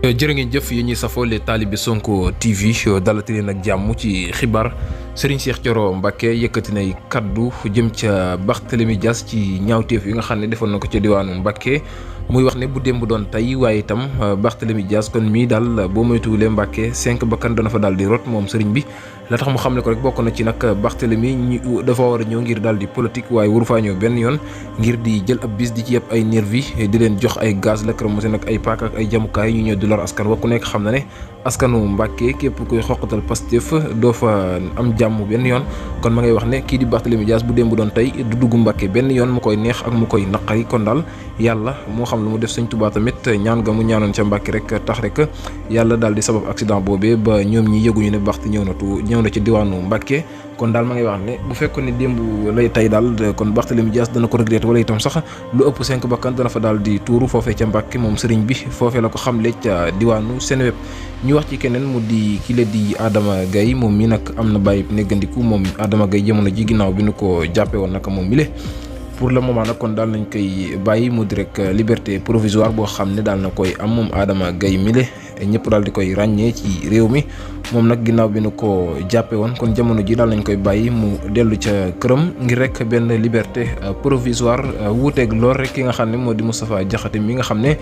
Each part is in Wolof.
jërë ngeen jëf yi ñuy safoo les talibé Sonko TV dalati leen ak jàmm ci xibaar Serigne Cheikh Thioro Mbacké yëkkati nay kaddu jëm ca Barthélémy Dias ci ñaawteef yi nga xam ne defoon na ko ca diwaanu Mbacké muy wax ne bu démb doon tey waaye itam Barthélémy Dias kon mii daal boo moytuwulee Mbacké 5 bakkan dana fa daal di rot moom Serigne bi la tax mu xam ne ko rek bokk na ci nag Barthélémy dafa war a ñëw ngir daal di politique waaye waru faa ñëw benn yoon ngir di jël ab bis di ci yëpp ay nervi di leen jox ay gaz lacrymogène ak ay paak ak ay jamukaay ñu ñëw di lor askan wa ku nekk xam na ne askanu Mbacké képp kuy xoqatal Pastef doo fa am jàmm benn yoon kon ma ngay wax ne kii di Barthélémy Dias bu démb doon tey du dugg Mbacké benn yoon mu koy neex ak mu koy naqari kon daal yàlla moo xam lu mu def Sëñ Tuubaa tamit ñaan nga mu ñaanoon ca Mbacké rek tax rek yàlla daal di sabab accident boobee ba ñoom ñi yëguñu ne Barth ñëw na ci diwaanu Mbacké kon daal ma ngay wax ne bu fekkoon ne démb lay tey daal kon Barthélémy Dias dana ko regretter wala itam sax lu ëpp 5 bakkan dana fa daal di tuuru foofee ca Mbacké moom sëriñ bi foofee la ko xamle ca diwaanu Seneweb ñu wax ci keneen mu di ki la di Adama Gaye moom mi nag am na bàyyi néggandiku moom Adama Gaye jamono ji ginnaaw bi nu ko jàppee woon naka moom mi le pour le moment nag kon daal nañ koy bàyyi mu di rek liberté provisoire boo xam ne daal na koy am moom Adama Gaye mi le ñëpp daal di koy ràññee ci réew mi moom nag ginnaaw bi nu ko jàppe woon kon jamono ji daal nañ koy bàyyi mu dellu ca këram ngir rek benn liberté provisoire wuuteeg lool rek ki nga xam ne moo di Moustapha Diakhaté mi nga xam ne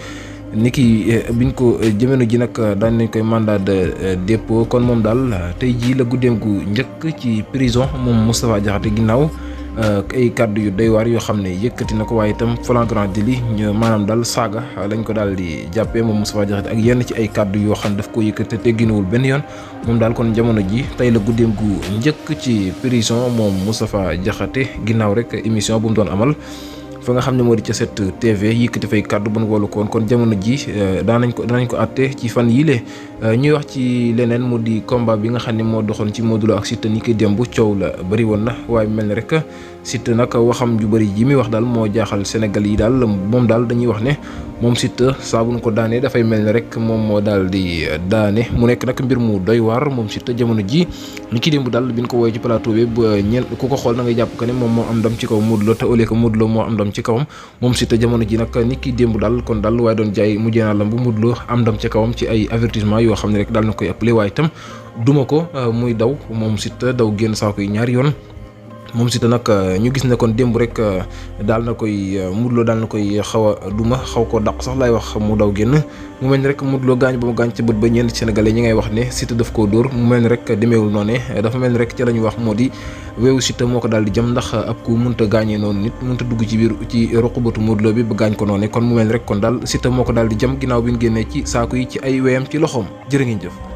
ni ki biñ ko jamono ji nag daañ nañ koy mandat de dépôt kon moom daal tey jii la guddeem gu njëkk ci prison moom Moustapha Diakhaté ginnaaw ay kàddu yu doy waar yoo xam ne yëkkati na ko waaye itam flagrant délit maanaam daal saaga lañ ko daal di jàppee moom Moustapha Diakhaté ak yenn ci ay kàddu yoo xam ne daf ko yëkkati te tegginuwul benn yoon moom daal kon jamono ji tey la guddeem gu njëkk ci prison moom Moustapha Diakhaté ginnaaw rek émission bu mu doon amal fa nga xam ne moo di ca 7TV yëkkati fay kàddu ba nu wolu ko woon kon jamono ji danañ ko àtte ci fan yii ñuy wax ci leneen mu di combat bi nga xam ne moo doxoon ci Modou Lo ak Siteu ni ki démb coow la bëri woon na waaye mel ni rek Siteu nag waxam ju bëri ji muy wax daal moo jaaxal Sénégal yi daal moom daal dañuy wax ne moom Siteu saa bu nu ko daanee dafay mel ni rek moom moo daal di daane mu nekk nag mbir mu doy waar moom Siteu jamono ji ni ki démb daal bi ñu ko woowee ci plateau bi ba ñeent ku ko xool na ngay jàpp que ne moom moo am ndam ci kaw Modou Lo te au lieu que Modou Lo moo am ndam ci kawam moom Siteu jamono ji nag ni ki démb daal kon daal waaye doon jaay mujjee naa lamb Modou Lo am ndam ci kawam ci ay avertissement yoo xam ne rek daal na koy appelé waaye itam duma ko muy daw moom Siteu daw génn saako yi ñaari yoon moom Siteu nag ñu gis ne kon démb rek daal na koy Modou Lo daal na koy xaw a duma xaw ko daq sax laay wax mu daw génn mu mel ni rek Modou Lo gaañ ba mu gaañ ca bët ba ñenn Sénégalais ñi ngay wax ne Siteu daf koo dóor mu mel ni rek demeewul noonu dafa mel ni rek ca la ñu wax moo di weewu Siteu moo ko daal di jëm ndax ab ku mënta gaañee noonu nit mënta dugg ci biir ci roqubatu Modou Lo bi ba gaañ ko noonu kon mu mel ni rek kon daal Siteu moo ko daal di jëm ginnaaw bi ñu génnee ci saako yi ci ay weyam ci loxoom jërë ngeen jëf